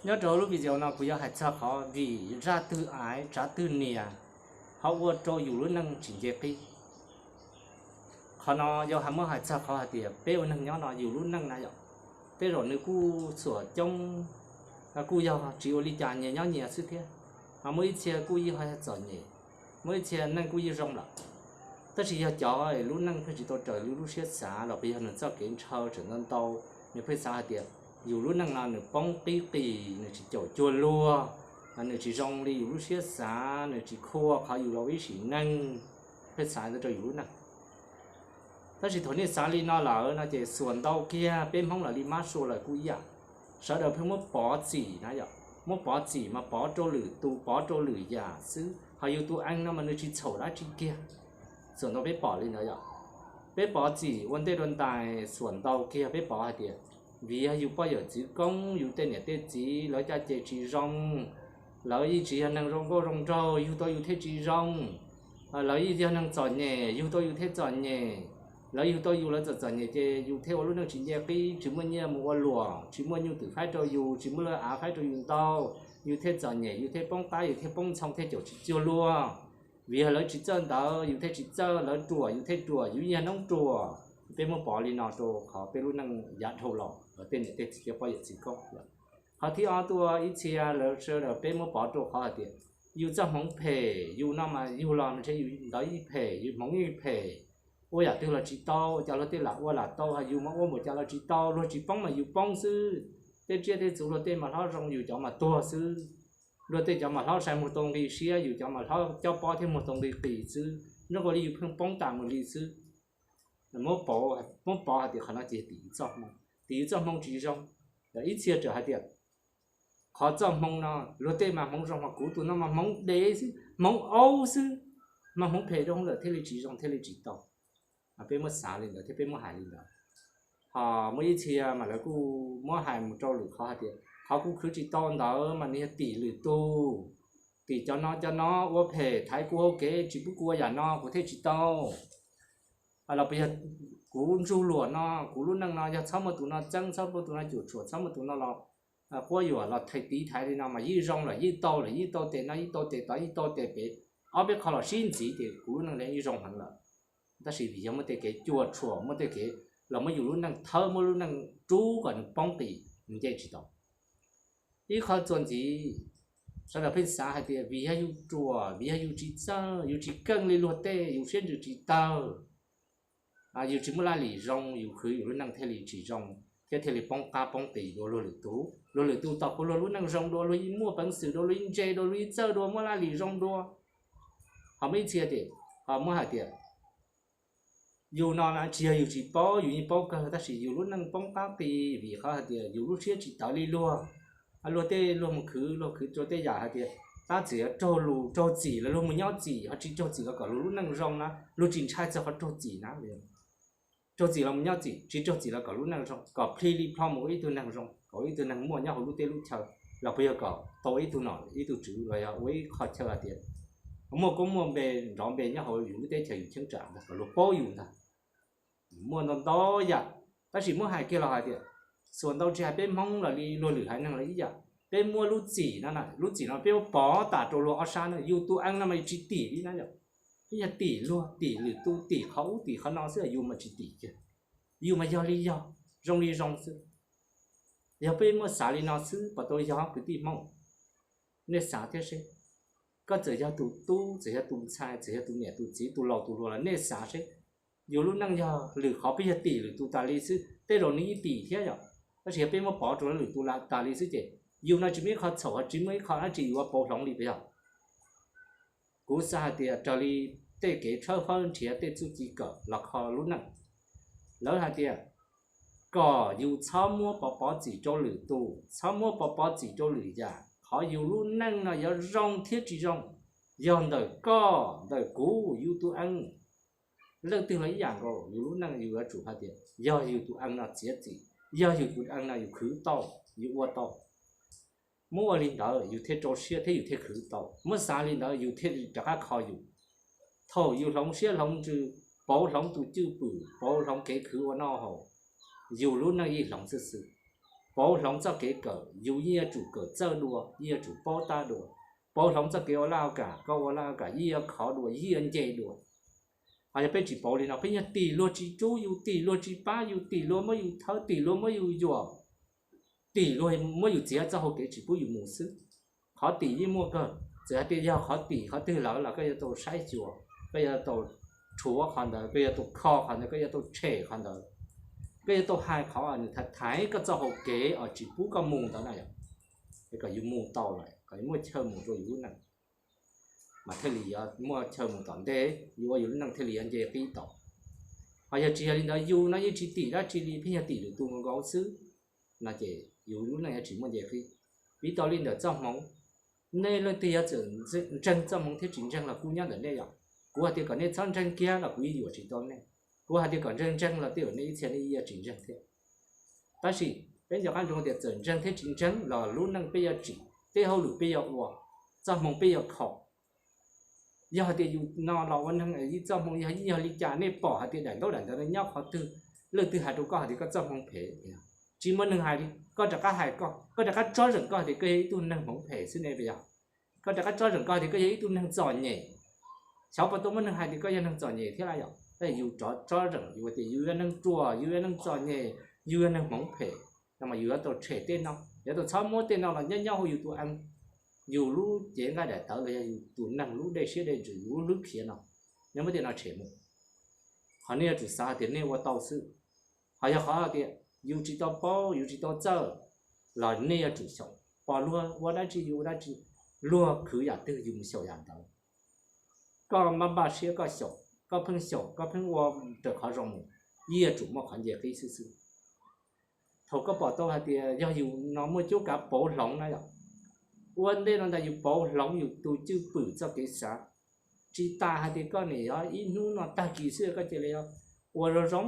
Nyob rau lub video no kuv yuav hais txog qhov vim zaj twg aiv tsav twg nias ho ua rau yus lub neej tsis nce qib. Qhov no yog hais muab hais txog qhov hais tias peb ua neeg nyob no yus lub neej na yom, tej zaum nws kuj txhuam coob, kuj yog tsis ua li cas nyias nyob nyias xwb thiab. Ho muaj ib txhia kuj yeej ho yog txom nyem, muaj ib txhia neej kuj yeej zoo lawm. Tab sis yog cov lub neej pheej tsis tau raws li lub siab xav los puas yog nws txoj kev ntshaw tseem ntau ntau, nws pheej xav hais tias yus lub neej no nws poob qib qis, nws tsis caum cuag luag, nws tsis zoo li yus lub siab xav, nws tsis khua qhov yus los ua ib sim neej, pheej xav rau yus lub neej. Tab sis thaum nej xav li no lawm no ces xuas ntau kiag peb Hmoob los li mab sua lawm kuj ib yam. Sawv daws pheej muab pov txim na yom, muab pov txim mas pov rau lwm tus pov rau lwm yam xwb, ho yus tus eev no mas nws tsis txhaum dab tsi kiag. Xuas ntau peb pom li ntawd yom, peb pov txim ua ntej dua ntais xuas ntau kiag peb pov hais tias vim yog yus poj yawm txwv koob, yus tej niam tej txiv lawv caj ces tsis zoo, lawv yeej tsis yog neeg zoo nkauj zoo nraug yug tau yus thiaj tsis zoo, lawv yeej yog neeg txom nyem yug tau yus thiaj txom nyem, lawv yug tau yus lawv txom txom nyem ces yus thiaj ua lub neej tsis nce qib, tsis muaj nyiaj mus ua luam, tsis muaj nyuj twm faib rau yus, tsis muaj lub av faib rau yus ntau, yus thiaj txom nyem, yus thiaj poob qab, yus thiaj poob ntxhoo thiaj caum tsis cuag luag. Vim yog lawv tsis txawj ntawd yus thiaj tsis txawj, lawv ruam yus thiaj ruam, yus yog noob ruam. Peb muab pov li no rau qhov peb lub neej yav dhau los tej niam tej txiv poj yawm txwv koob. Qhov thib ob tuaj ib txhia lawv sawv daws peb muab pov rau qhov hais tias yus txoj hmoov phem, yus no mas yug los ntshe yus ntawd yeej phem, yus hmoov yeej phem, ua yam twg los tsis tau, ua cas luag tej lam ua lam tau, yus mas ua npaum cas los tsis tau, luag tsis poob mas yus poob xwb. Tej tsiaj tej txhu luag tej mas hlob zoo, yus cov mas tuag xwb. Luag tej cov mas hlob sai muag tau nqi siab, yus cov mas hlob cob pob thiab muag tau nqi qis xwb, nrog ua li yus pheej poob tas mus li xwb. Muab pov hais tias qhov no ces tim yus txoj hmoo, tim yus txoj hmoo tsis zoo. Ib txhia txawm hais tias qhov txoj hmoo no luag tej mas hmoov zoo, mas kuv tus no mas hmoov dev xwb, hmoov aub xwb, mas hmoov phem rau hauv lawm thiaj li tsis zoo thiaj li tsis tau. Peb muab xav li ntawd thiab peb muab hais li ntawd. Ho muaj ib txhia mas lawv kuj muab hais mus rau lwm qhov hais tias qhov kuv khwv tsis tau ntawd mas nws yog tim lwm tus, tim cov no cov no ua phem thaiv kuv hauv kev tsis pub kuv ua yam no kuv thiaj tsis tau. Los puas yog kuv ntsug luam no, kuv lub neej no yog txhob muaj tus no txeeb, txhob muaj tus no cuam tshuam, txhob muaj tus no los quab yuam los thais tiv thaiv li no mas yeej zoo lawm, yeej tau lawm, yeej tau tes no yeej tau tes tod yeej tau tes pem, ob peb qho los sib ntxiv ces kuv lub neej yeej zoo heev lawm. Tab sis vim yog muaj tej kev cuam tshuam, muaj tej kev los muab yus lub neej thawb, muab lub neej rub kom nws poob qis, nws nce tsis tau. Ib qho txuas ntxiv, sawv daws pheej xav hais tias vim yog yus ruam, vim yog yus tsis txawj, yus tsis keej li luag tej, yus siab ntsws tsis tawg, yus tsis muaj laj lim zoo, yus khwv yus lub neej thiaj li tsis zoo thiab thiaj li poob qab poob qis dua luag lwm tus. Luag lwm tus tos kuv luag lub neej zoo dua, luag yeej muaj peev xwm dua, luag yeej ntse dua, luag yeej txawj dua, muaj laj lim zoo dua. Ho muaj ib txhia ces ho muab hais tias yus no tsis yog yus tsis paub, yus yeej paub kawg tab sis yus lub neej poob qab qis vim qhov hais tias yus lub siab tsis tawv li luag. Luag tej luag mus khwv, luag khwv rau tej yam hais tias tab txawm yuav raug lus raug txim los luag mus nyob txim, ho tsis raug txim los kom luag lub neej zoo na, luag tsis ntshai txog qhov raug txim na. Raug txim los mus nyob txim, tsis raug txim los kom lub neej zoo, kom plhis li plho mus ua ib tug neeg zoo, kom ua ib tug neeg muaj nyob hauv lub teb lub chaw, los puas yog kom tau ib tug nom ib tug tswv los yog ua ib qho chaw hais tias muaj koob muaj npe nrov npe nyob hauv yus lub teb chaws yus cheeb tsam ntag, kom luag paub yus ntag. Muaj ntau ntau yam, tab sis muab hais kiag los hais tias xuas ntau tsis hais peb Hmoob los li luag lwm haiv neeg los ib yam, peb muab lub txim no, lub txim no peb muab pov tas rau luag ob sab na, yus tus eev no mas tsis tim li na yom. Peb yog tim luag, tim lwm tus, tim qhov ub tim qhov no xwb, yus mas tsis tim kiag. Yus mas yog li yog, zoo li zoo xwb. Yog peb muab xav li no xwb puas tau yog kwv tij Hmoob? Nej xav thiab seb. Koj txawm yog tus tub, txawm yog tus ntxhais, txawm yog tus niam tus txiv, tus laus tus hluas los nej xav seb. Yus lub neej yog lwm qhov peb yog tim lwm tus tas li xwb, tej zaum nws yeej tim thiab yom, tab sis yog peb muab pov rau lwm tus tas li xwb ces yus no tsis muaj ib qho txhaum, tsis muaj ib qho dab tsi yuav pauv hloov li puas yog? Kuv xav hais tias raws li tej kev tshawb fawb nrhiav tej txuj ci kawm los kho lub neej, lawv hais tias kom yus txhob muab pov pov txim rau lwm tus, txhob muab pov pov txim rau lwm yam. Qhov yus lub neej no yuav zoo thiab tsis zoo, yog ntawm koj ntawm kuv yus tus eev. Leej twg los ib yam nkaus, yus lub neej yus yuav tsum hais tias yog yus tus eev no txiav txim, yog yus tus eev no yus khwv tau, yus ua tau. Muab ua li ntawd yus thiaj rau siab thiab yus thiaj khwv tau. Muab xav li ntawd yus thiaj rov qab kho yus. Thaum yus hloov siab hloov ntsws, pauv hloov tus cwj pwm, pauv hloov kev khwv ua noj haus, yus lub neej yeej hloov xwb xwb. Pauv hloov txoj kev kawm, yus yeej yuav tsum kawm txawj dua, yeej yuav tsum paub tab dua. Pauv hloov txoj kev ua laj ua kam, koj ua laj ua kam yeej yuav khov dua, yeej yuav nce dua. Ho yog peb tsis pauv li no, peb yog tim luag tsis rub yus, tim luag tsis pab yus, tim luag muab yus thawb, tim luag muab yus yuam, tim luag muab yus txiav txoj hau kev tsis pub yus mus xwb. Qhov tim yeej muaj kawg, txawm hais tias yog qhov tim qhov twg lawm los koj yuav tau saib xyuas, koj yuav tau rhuav qhov ntawd, koj yuav tau kho qhov ntawd, koj yuav tau tshem qhov ntawd, koj yuav tau hais qhov nws thaiv thaiv koj txoj hau kev uas tsis pub koj mus ntawd na yom. Es kom yus mus tau lawm, kom yus muaj chaw mus rau yus lub neej, mas thiaj li yuav muaj chaw mus tom ntej, yus ua yus lub neej thiaj li yuav nce qib tau. Ho yog tsis yog li ntawd, yus no yeej tsis tim dab tsi li, pheej yog tim lwm tus nkaus nkaus xwb, no ces yus lub neej yuav tsis muaj nce qib. Piv tau li ntawm txoj hmoov, nej leej twg yuav txawm ntseeg txoj hmoov thiab tsis ntseeg los kuj nyob ntawm nej yom. Kuv hais tias kom nej txhob ntseeg kiag los kuv yeej yuam tsis tau nej. Kuv hais tias kom ntseeg ntseeg los tej zaum nej ib txhia nej yeej tsis ntseeg thiab. Tab sis peb nco qab ntsoov tias txawm ntseeg thiab tsis ntseeg los lub neej peb yuav tsim, tej hauj lwm peb yuav ua, txoj hmoov peb yuav kho. Yog hais tias yus no los ua neeg ib txoj hmoov yog yeej yog li cas, nej pom hais tias daim ntaub daim ntawv no nyob qhov twg, leej twg hais rau koj hais tias koj txoj hmoov phem, tsis muaj neeg hais li, koj rov qab hais koj, koj rov qab tsob zeem koj hais tias koj yog ib tug neeg hmoov phem xwb ne, puas yog? Koj rov qab tsob zeem koj hais tias koj yog ib tug neeg txom nyem. Xyov puas tau muaj neeg hais tias koj yog neeg txom nyem thiab lawm yom, tab sis yus rov tsob zeem yus tias yus yog neeg ruam, yus yog neeg txom nyem, yus yog neeg hmoov phem, no mas yus yuav tau tshem tej no, yuav tau txhob muab tej no los nyob nyob hauv yus tus eev, yus lub cev nqaij daim tawv los yog yus tus neeg lub dej siab dej ntsws, yus lub hlwb khiav no, nej muab tej no tshem mus. Qhov nej yuav tsum xav hais tias nej ua tau xwb. Ho yog qhov tias yus tsis tau paub, yus tsis tau txawj los nej yuav tsum xyaum, pom luag ua dab tsi yus ua dab tsi, luag khwv yam twg yus mus xyaum yam ntawd. Koj maj npaj siab koj xyaum, koj pheej xyaum koj pheej ua raws qhov zoo mus, yeej yuav tsum muaj qhov nce qib xwb xwb. Thaum koj pom tau hais tias yog yus no muaj cuab kav pauv hloov na yom, ua ntej no ntag yus pauv hloov yus tus cwj pwm txoj kev xav. Tsis tas hais tias koj nim yog ib hnub no tag kis xwb koj cia li ua zoo zoo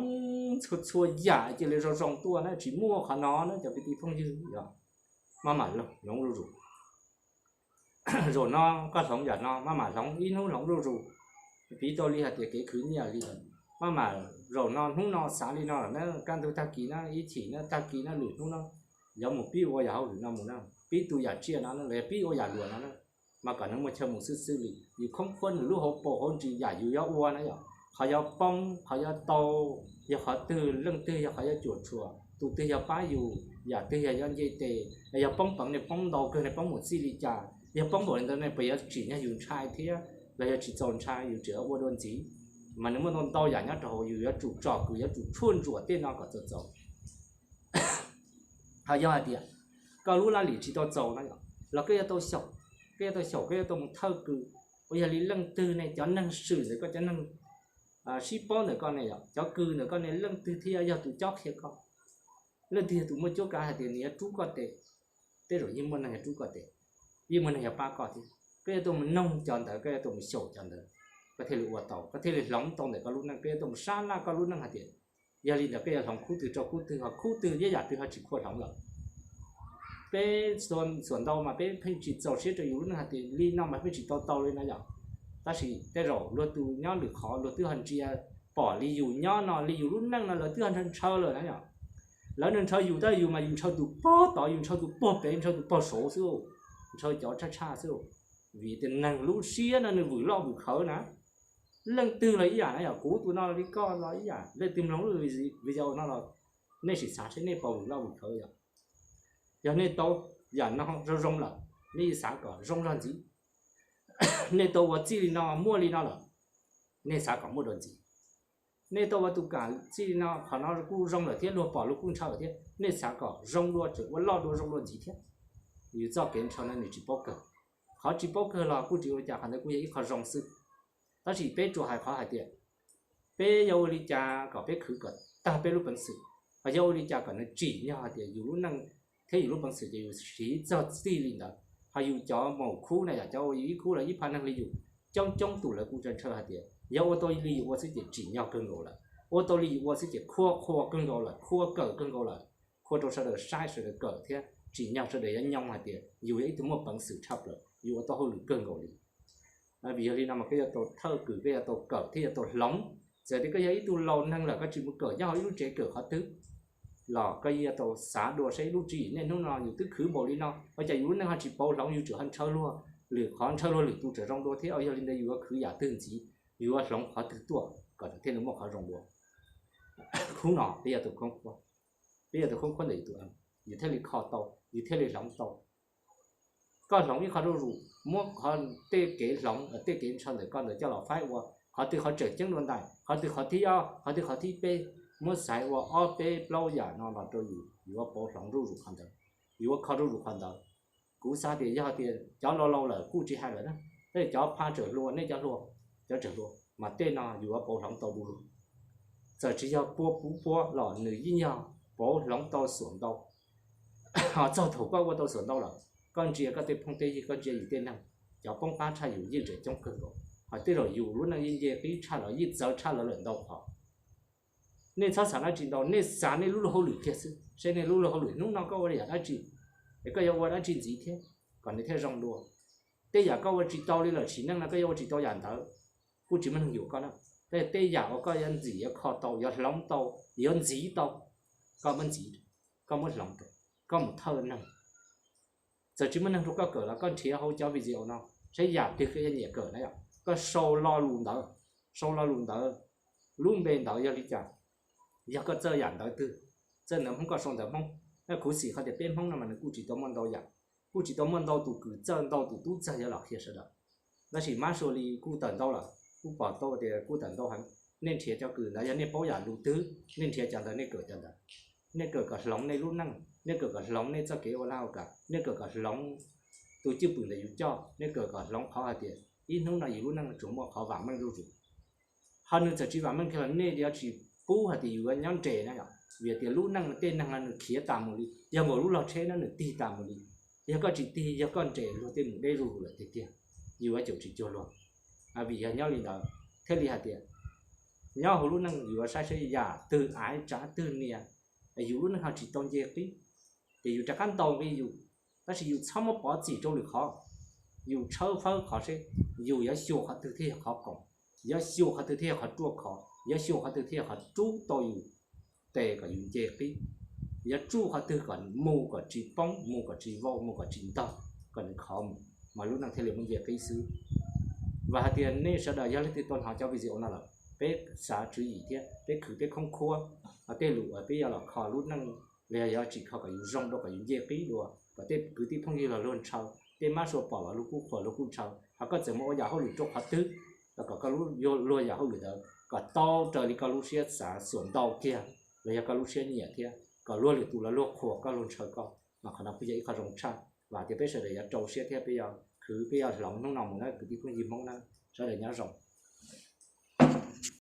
txhua txhua yam cia li zoo zoo tuaj na, tsis muaj qhov no na cov kwv tij phooj ywg yom. Maj mam hloov zuj zus. Zaum no koj hloov yam no, maj mam hloov ib hnub hloov zuj zus. Piv tau li hais tias kev khwv nyiaj li, maj mam zaum no hnub no xav li no lawm na, kaj ntug tag kis na, ib chim na, tag kis na, lwm hnub na, yuav mus pib ua yam hauj lwm no mus na, pib tu yam tsiaj no na, los yog pib ua yam luam no na, mas kom nws muaj chaw mus xwb xwb li. Yus khoob khuab nws lub hauv paus hauv ntsis yam yus yuav ua na yom, qhov yuav poob qhov yuav tau, yog qhov twg leej twg yog qhov yuav cuam tshuam, tus twg yog pab yus, yam twg yog yuav nce tes, yog poob peev ne poob ntau kawg ne poob mus txij li cas, yog poob npaum li ntawd ne puas yuav tsim nyog yus ntshai thiab los yog tsis txaus ntshai, yus tseem yuav ua dua ntxiv. Mas nws muaj ntau ntau yam nyob rau hauv, yus yuav tsum tsom kwm, yuav tsum tshuaj ntsuam tej no kom txaus txaus. Ho yog hais tias koj lub laj lim tsis tau txaus no los koj yuav tau xyaum, koj yuav tau xyaum, koj yuav tau mus thawj kws. Uas yog li leej twg ne cov neeg swm ntawm koj, cov neeg sib paub ntawm koj ne yom, cov kws ntawm koj ne leej twg thiaj yog tus cob qhia koj, leej twg yog tus muaj cuab kav hais tias nws yuav rub koj tes. Tej zaum yeej muaj neeg yuav rub koj tes, yeej muaj neeg yuav pab koj thiab. Koj yuav tau mus noog cov ntawd, koj yuav tau mus xyaum cov ntawd, koj thiaj li ua tau, koj thiaj li hloov tau ntawm koj lub neej, koj yuav tau mus sab laj koj lub neej hais tias yog li ntawd koj yuav hloov khub twg rau khub twg, ho khub twg thiab yam twg ho tsis khuam hloov lawm. Peb txhua ntau mas peb pheej tsis txaus siab rau yus lub neej hais tias li no mas pheej tsis tau tau li no yom. Tab sis tej zaum luag tus nyob lwm qhov luag twb ho ntsia pom li yus nyob no, li yus lub neej no lawv twb ho ntshaw ntshaw lawm na yom. Lawv ntshaw ntshaw yus, tab yus mas yus ntshaw tus pog tod, yus ntshaw tus pog pem, ntshaw tus pog saud xwb, ntshaw cov tshaj tshaj xwb. Vim tias neeg lub siab no nws vwm loj vwm khawv na. Leej twg los ib yam na yom, kuv tus no li koj los ib yam, leej twg mloog lub video no los nej sim xav seb nej puas vwm loj vwm khawv yom. Yog nej tau yam no zoo zoo lawm, nej xav kom zoo zog ntxiv. Nej tau ua txij li no muaj li no lawm, nej xav kom muaj dua ntxiv. Nej tau ua tus kam txij li no, qhov no kuj zoo lawm thiab, luag pom luag kuj ntshaw thiab, nej xav kom zoo dua, tseem ua loj dua zoo dua ntxiv thiab. Yus txoj kev ntshaw no nws tsis paub kawg. Qhov tsis paub kawg los kuj tsis ua cas, qhov ntawd kuj yog ib qho zoo xwb. Tab sis peb tsuas hais qhov hais tias peb yuav ua li cas kom peb khwv kom tag peb lub peev xwm, ho yuav ua li cas kom nws tsim nyog hais tias yus lub neej thiab yus lub peev xwm ces yus siv txog txij li ntawd. Ho yus cov maum khub na yom, cov uas yus ib khub los ib phav neeg li yus, coob coob tus lawv kuj ntshaw ntshaw hais tias yog ua tau li yus ua xwb ces tsim nyog kawg nkaus lawm, ua tau li yus ua xwb ces khua qhua kawg nkaus lawm, khua kawm kawg nkaus lawm, khua rau sawv daws saib sawv daws kawm thiab tsim nyog sawv daws yuav nyoo hais tias yus yog ib tug muaj peev xwm tshaj plaws, yus ua tau hauj lwm kawg nkaus li. Vim yog li no mas koj yuav tau thawj kws, koj yuav tau kawm thiab yuav tau hloov. Txawm tias koj yog ib tug laus neeg lawm koj tsis mus kawm nyob hauv ib lub tsev kawm qhov twg, los koj yuav tau xav dua saib lub tswv yim nej hnub no yus twb khwv npaum li no, ua cas yus lub neej ho tsis pauv hloov, yus tseem ho ntshaw luag lwm qhov, ntshaw luag lwm tus tseem zoo dua thiab. Yog li ntawd yus yuav khwv yam twg ntxiv, yus yuav hloov qhov twg tuaj kom nws thiaj li muaj qhov zoo dua. Hnub no peb yog tus khoob khuab, peb yog tus khoob khuab ntawm yus tus, yus thiaj li kho tau, yus thiaj li hloov tau. Koj hloov ib qho zuj zus, muab qhov tej kev hloov, tej kev ntshaw ntawm koj ntawd coj los faib ua qhov twg qhov tseem ceeb dua ntais, qhov twg qhov thib ob, qhov twg qhov thib peb, muab xaiv ua ob peb plaub yam no los rau yus, yuav pauv hloov zuj zus qhov ntawd, yuav kho zuj zus qhov ntawd. Kuv xav tias yog tias cov laus laus lawm kuj tsis hais lawm na, tej cov pha tseem hluas, nej cov hluas, cov tseem hluas mas tej no yuav pauv hloov tau du lug. Txawm tsis yog pua puv pua los nws yeej yog pauv hloov tau xuam ntau. Ho txog thaum koj ua tau xuam ntau lawm, koj ntsia koj tej phooj tej ywg, koj ntsia yus tej neeg, cov poob qab tshaj yus yeej tseem coob kawg nkaus. Ho tej zaum yus lub neej yeej nce qib tshaj lawv, yeej txawv tshaj lawv lawm ntau qhov. Nej txhob xav dab tsi ntau, nej xav nej lub luag hauj lwm kiag xwb, saib nej lub luag hauj lwm hnub no koj ua yam dab tsi, es koj yuav ua dab tsi ntxiv thiab kom nws thiaj zoo dua. Tej yam koj ua tsis tau li lawm, sim neej no koj yuav ua tsis tau yam ntawd, kuj tsis muaj neeg yuam koj na. Tab sis tej yam uas koj yuav ntxim yuav kho tau, yuav hloov tau, yuav ntxiv tau, koj muab ntxiv, koj muab hloov rau, koj mus thawj neeg. Txawm tsis muaj neeg rau koj kawm los koj nrhiav hauv cov video no saib yam twg koj yuav nyiam kawm na yom, koj sau lo lus ntawd, sau lo lus ntawd, lub npe ntawd yog li cas, yog koj txawj yam ntawv twg, txawj ntawv Hmoob koj sau ntawv Hmoob. Khuv xim qhov tias peb Hmoob no mas nws kuj tsis tau muaj ntau yam, kuj tsis tau muaj ntau tus kws txawj ntau tus tub txawg yuav los qhia sawv daws. Tab sis mab sua li kuj tawm ntau lawm, kuj pom tau tias kuj tawm ntau heev. Nej nrhiav cov kws ntawd, yog nej paub yam lus twg, nej nrhiav cov ntawd nej kawm cov ntawd. Nej kawm kom hloov nej lub neej, nej kawm kom hloov nej txoj kev ua laj ua kam, nej kawm kom hloov tus cwj pwm ntawm yus coj, nej kawm kom hloov qhov hais tias ib hnub no yus lub neej tsuas muaj qhov vam meej zuj zus. Ho nws txawm tsis vam meej kiag los nej yuav tsis pub hais tias yus yuav nyob nres na yom, vim tias lub neej tej neeg no nws khiav tas mus li, yog nkaus lub log tsheb no nws tig tas mus li. Yog koj tsis tig, yog koj nres luag tej mus deb zuj zus lawm tiag tiag, yus yuav caum tsis cuag luag. Vim yog nyob li ntawd thiaj li hais tias nyob hauv lub neej yus yuav saib saib yam twg aiv tsav twg nias, yus lub neej ho tsis tau nce qib, ces yus rov qab ntaus nqi yus. Tab sis yus txhob muab pov txim rau lwm qhov, yus tshawb fawb qhov seb yus yuav xyuas qhov twg thiaj yog qhov koom, yuav xyuas qhov twg thiaj yog qhov ruaj khov, yuav xyuas qhov twg thiaj yog qhov rub tau yus tes kom yus nce qib, yuav tsuj qhov twg kom mus kom tsis poob, mus kom tsis vau, mus kom tsis ntog, kom nws khov mus, mas lub neej thiaj li muaj nce qib xwb. Vam hais tias nej sawv daws yog leej twg tau hnov cov video no lawm, peb xav tswv yim thiab peb khwv peb khoob khuab, tej lus uas peb yuav los kho lub neej los yog yuav tsim kho kom yus zoo dua, kom yus nce qib dua, kom tej kwv tij phooj ywg los luag ntshaw, tej mab sua pom los luag kuj qhuas luag kuj ntshaw. Ho koj txawm mus ua yam hauj lwm rau qhov twg los kom koj luag yam hauj lwm ntawd kom tau raws li koj lub siab xav xuas ntau kiag, los yog koj lub siab nyiam thiab kom luag lwm tus los luag qhuas koj luag ntshaw koj, mas qhov no kuj yog ib qho zoo tshaj. Vam tias peb sawv daws yuav rau siab thiab peb yuav khwv peb yuav hloov hnub no mus na kwv tij phooj ywg Hmoob na. Sawv daws nyob zoo.